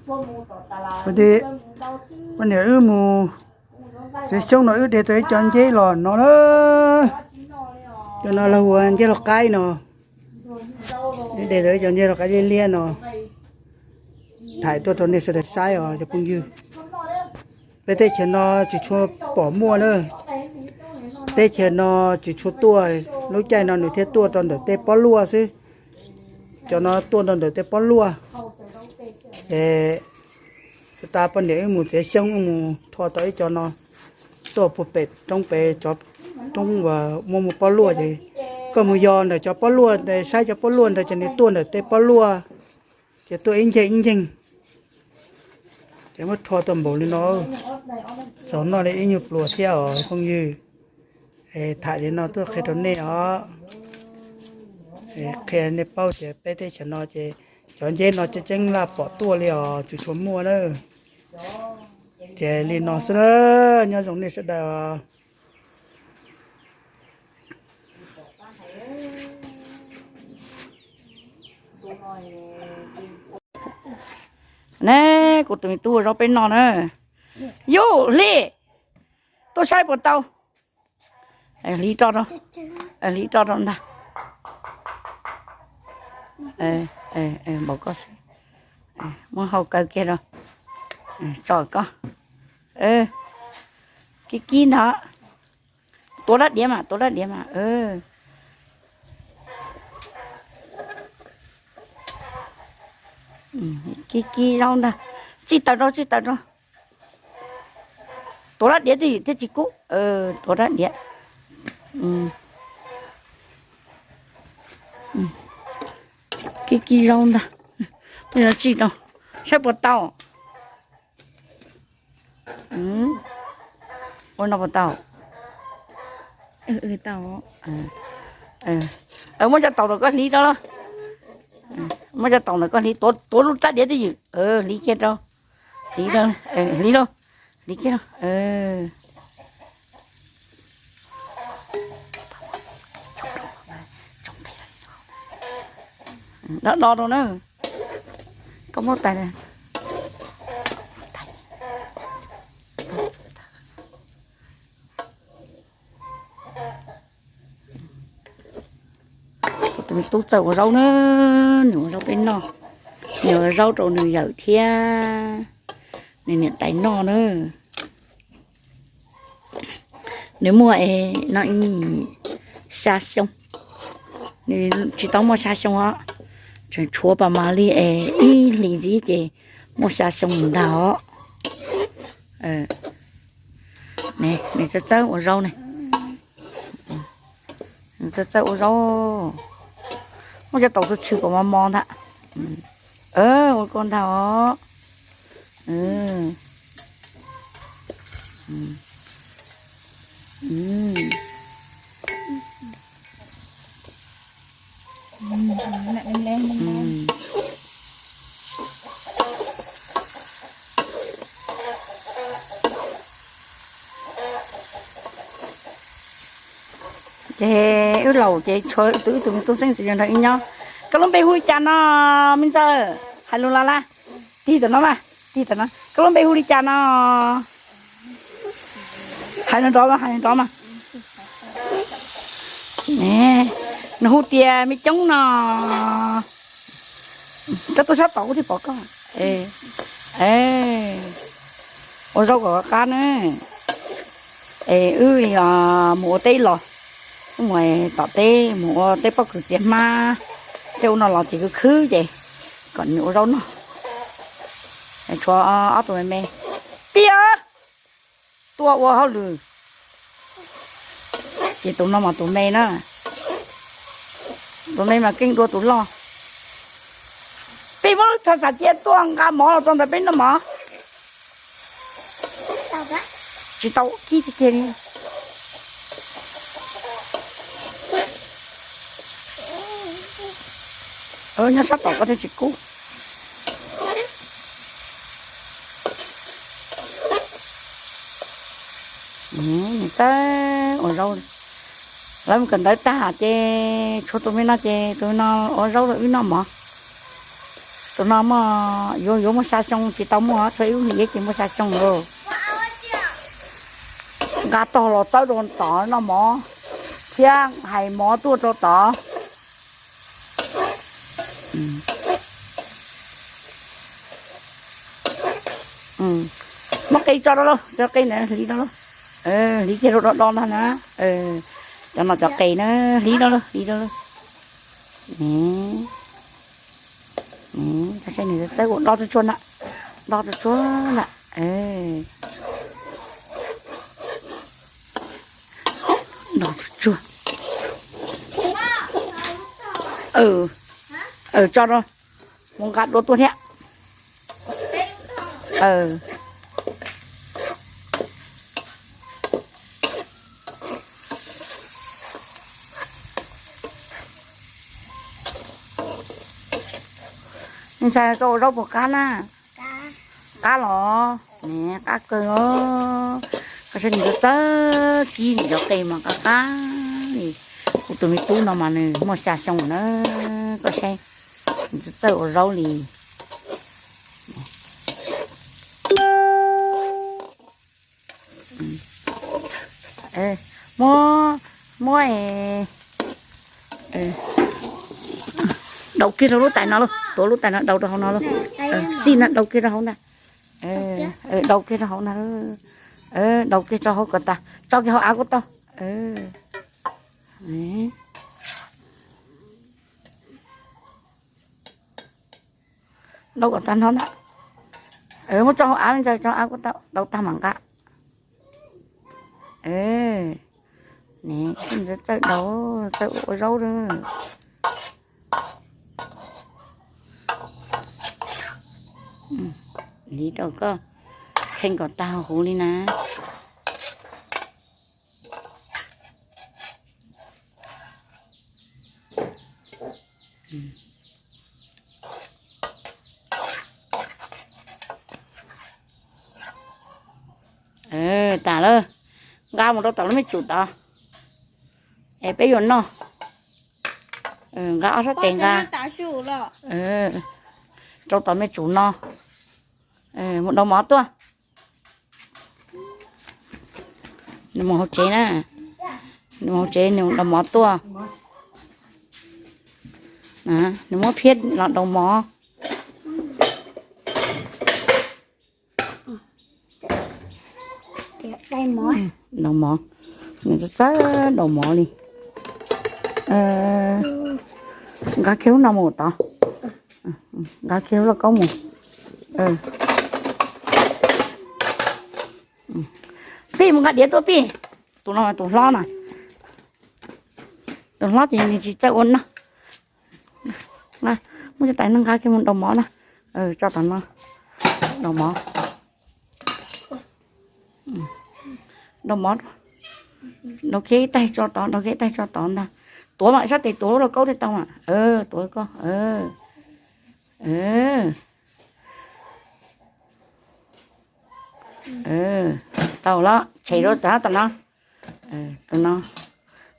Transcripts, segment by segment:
Poj niam wb mus txiav xyoob no wb de tau ib co nceb los no na. Cov no lawv hu ua nceb los qaib no. Wb de tau ib co nceb los qaib liab liab no. Thaij tuaj rau nej sawv daws saib os cov phooj ywg. Peb teb chaws no tsis tshua pom muaj na. Teb chaws no tsis tshua tuaj, lub caij no nws thiaj tuaj rau ntawm tej pob luaj xwb. Cov no tuaj rau ntawm tej pob luaj. Ces tas poj niam wb mus txiav xyoob wb mus rho tau ib co no tuaj puag pem roob pem cov roob uas muaj muaj pob luaj ces koj mus yos ntawm cov pob luaj, saib cov pob luaj ntawd ces nws tuaj ntawm tej pob luaj, ces tuaj ib nceeg ib nceeg. Ces muab rho tau npaum li no, txaus noj li ib nyuag pluas thiab os phooj ywg. Thaij li no tuaj qhia rau nej os. Qhia nej paub tias peb teb chaws no ces cov nceb no ceeb ceeb laj pom tuaj li os, tsis tshua muaj na. Ces li no xwb na, nyob zoo nej sawv daws. Ne, kuv tus me tub ua zaub peb noj na. Yus, Hli, tuaj saib puas tau. Hli tso rau, Hli tso rau ntag. Npaum ko xwb. Muab hau kaw kiag rau. Tso koj. Kib kib ntag. Tuav rab diav mas, tuav rab diav mas. Kib kib zaub ntag. Tsij taws rau, tsij taws rau. Tuav rab diav twj ywm thiaj tsis kub. Tuav rab diav. Kib kib zaub ntag. Muab tsij rau saib puas tau. Ua no puas tau? Muab cov taum ntawm koj hliv rau. Muab cov taum ntawm koj hliv, tuav lub rab diav twj ywm, hliv kiag rau. Hliv rau, hliv rau, hliv kiag rau. Dob do rau na. Koj muab tais. Tus me tub txawj ua zaub na, nws ua zaub peb noj, nws ua zaub rau nws yawm thiab nws niam tais noj na. Nws muaj no xya xyoo, nws tsis tau muaj xya xyoo os, tseem tshuav pas mas li es ib hlis ntxiv ces muaj xya xyoo ntag os. Nws txawj txawj ua zaub ne, nws txawj txawj ua zaub, muab cov taum txhw txhw kom mos mos ntag. Ua koj ntag os. Ces wb laus ces tshuav tus wb tus me tub xeeb ntxwv nrog wb nyob. Koj lub npe hu li cas no, me ntxawg? Hais lus los laj. Tig tam no mas, tig tam no. Koj lub npe hu li cas no? Hais nrov mas, hais nrov mas. Nws hu tias me coob no. Koj tuaj sab tod kuv thiaj pom koj. Ua zaub kom qab na. Es wb mus ua teb los, wb mus tom teb mus ua teb pob kws txias hmab, tej ua no los ces khwv khwb ces kom nws ua zaub noj. Tshuav ob tug me me, Pij, tuaj ua hauj lwm. Ces tus no mas tus me na, tus me mas keej dua tus loj. Pij, muab lub thaj xav cia tuaj nqa mov los txog ntawm peb noj mov. Tsis tau kib tiag tiag li. Nyob sab tom koj thiaj tsis kub. Txawj ua zaub. Lawv mus kawm ntawv tag ces tshuav tus me no ces tus no ua zaub rau wb noj mov. Tus no muaj, yuav yuav muaj xya xyoo tsis tau muaj, tshuav ib lub hlis ces muaj xya xyoo lawm. Nqa tog los txawb rau tod noj mov thiab hais mov tuaj rau tod. Muab qe tso rau lauj, cov qe ntawd hliv rau lauj. Hliv kiag rau do do ntag na. Cov no cov qe na, hliv rau lauj, hliv rau lauj. Saib nws txawb ua do tsuag tsuag na, do tsuag tsuag na. Do tsuag tsuag. Tso rau, mus nqa dua tuaj thiab. Ntxhais, koj ua zaub puas qab na? Qab los? Qab kawg los. Koj saib nws txawb kib nws cov qe mas qab qab li. Kuv tus me tub no mas nws muaj xya xyoo na, koj saib, nws txawj ua zaub li. Muab, muab daus kiag rau lub tais no lauj, tuav lub tais no daus rau hauv no lauj. Xij no daus kiag rau hauv ntag. Daus kiag rau hauv ntag. Daus kiag rau hauv kom tas, tso kiag hauv av kuj tau. Daus kom tag nrho ntag. Muab tso hauv av ntag, tso av kuj tau, daus tag mam nqa. Txawj daus, txawj ua zaub. Hliv rau koj, kheej kom tag huv li na. Tas lawm, nqa mus rau tom lub me tsum tod es peb yuav noj. Nqa ob sab tes nqa rau tom me tsum no. Mus daus mov tuaj. Nws mus hauv tsev na, nws mus hauv tsev nws daus mov tuaj. Nws muab phiab los daus mov. Daus mov, nws txawj txawj daus mov li. Nqa kiag lub no mus tod, nqa kiag lub lauj kaub mus. Pij, mus nqa diav tuaj Pij. Tus no tus hlob na, tus hlob ces nws tsis txawj ua noj. Muab cov tais no nqa kiag mus daus mov na. Tso tom no, daus mov. Daus mov, daus kiag ib taig tso tod, daus kiag ib taig tso tod ntag. Tuav mas, sab tes tuav lub lauj kaub thiaj tau mas. Tuav koj. Tau los, tshem rau tom no. Tus no,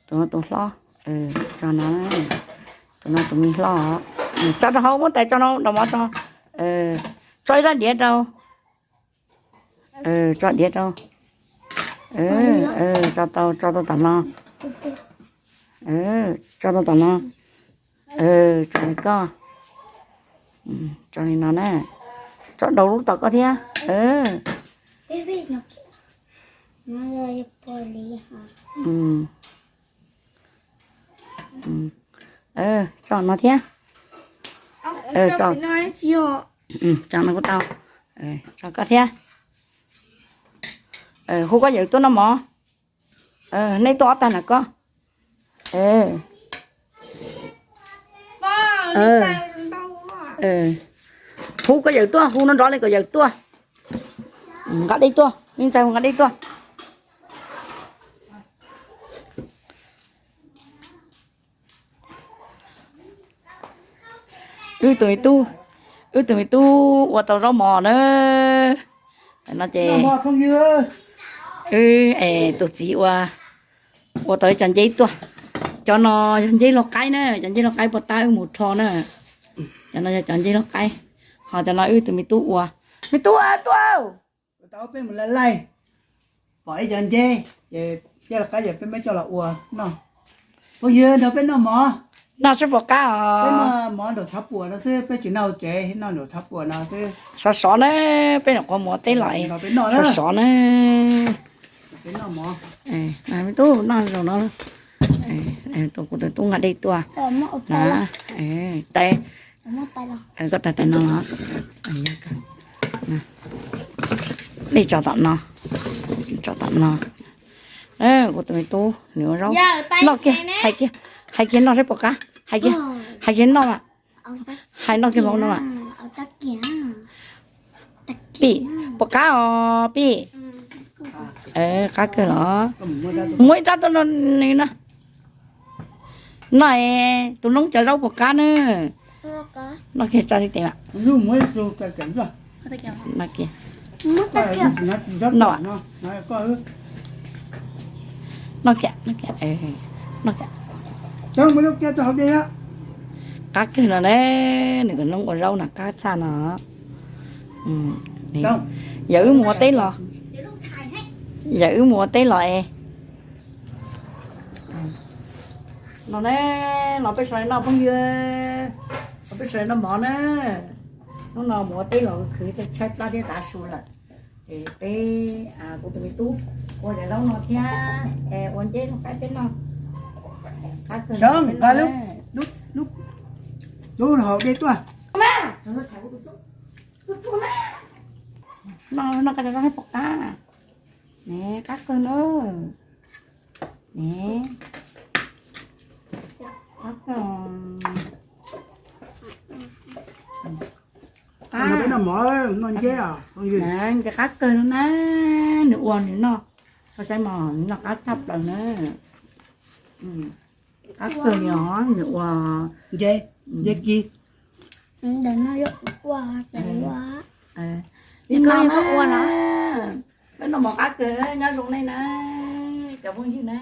tus no tus hlob, tso no, tus no tus me hlob. Tso rau hauv, muab tais tso rau, daus mov tso. Tso ib rab diav rau. Tso diav rau. Tso tau, tso rau tom no. Tso rau tom no. Tso li koj. Tso li no na. Tso daus lub tom koj thiab. Tso no thiab. Tso no kuj tau. Tso koj thiab. Hu koj yawm tuaj noj mov. Nej tuaj ob tag na koj. Hu koj yawm tuaj, hu nrov nrov li kom yawm tuaj. Nqa dej tuaj, me ntxhais, hu nqa dej tuaj. Wb tus me tub, wb tus me tub ua tau zaub mov na. No ces wb es tus txiv ua, ua tau ib co nceb tuaj. Cov no yog nceb lauj qaib na, cov nceb lauj qaib puag ta wb mus rho na. Cov no yog cov nceb lauj qaib. Cov no wb tus me tub ua. Me tub ua tuaj. Tau peb mus laij laij, pom ib cov nceb, ces coj los qab ces peb muab coj los ua noj. Phooj ywg, nrog peb noj mov. Noj seb puas qab os. Peb noj mov nraum tshav puam no xwb, peb tsis noj hauv tsev, noj nraum tshav puam no xwb. Sov sov na, peb nyuam qhuav mus ua teb los. Sov sov na. Peb noj mov. Me tub noj zaum no. Tus kuv tus tub nqa dej tuaj na. Tais, koj tais tais no los. Dej tso tom no, tso tom no. Kuv tus me tub nws ua zaub. Noj kiag, hais kiag noj seb puas qab, hais kiag, hais kiag noj mas. Hais noj kiag mas no mas. Pim, puas qab os Pim? Qab kawg los. Muab ib rab tuaj noj nws no. Noj, tus noob cov zaub puas qab na? Noj kiag tso li tes mas. Noj kiag. Noj, noj kiag, noj kiag, noj kiag. Qab kawg no na, nws tus noob ua zaub no qab tshaj no. Yawm wb mus ua teb los, yawm wb mus ua teb los es. No ne, los peb sawv daws noj phooj ywg, los peb sawv daws noj mov na. Hnub no mus ua teb los khwv tshaib plab thiab tav su lawm. Es peb, kuv tus me tub ua cov zaub no thiab, es ua nceb rau peb noj. Qab kawg, nqa lub, lub, lub haus dej tuaj. Noj, noj koj cov zaub seb puas qab. Ne, qab kawg na. Ne, qab kawg. Qab, noj nceb, nceb qab kawg no na. Nws ua nws noj, koj saib mas nws noj qab tshaj plaws na. Qab kawg li os, nws ua nceb, nceb kib. Ntawm no yuav ua, ua. Li no na, peb noj mov qab kawg, nyob zoo nej na, cov phooj ywg na.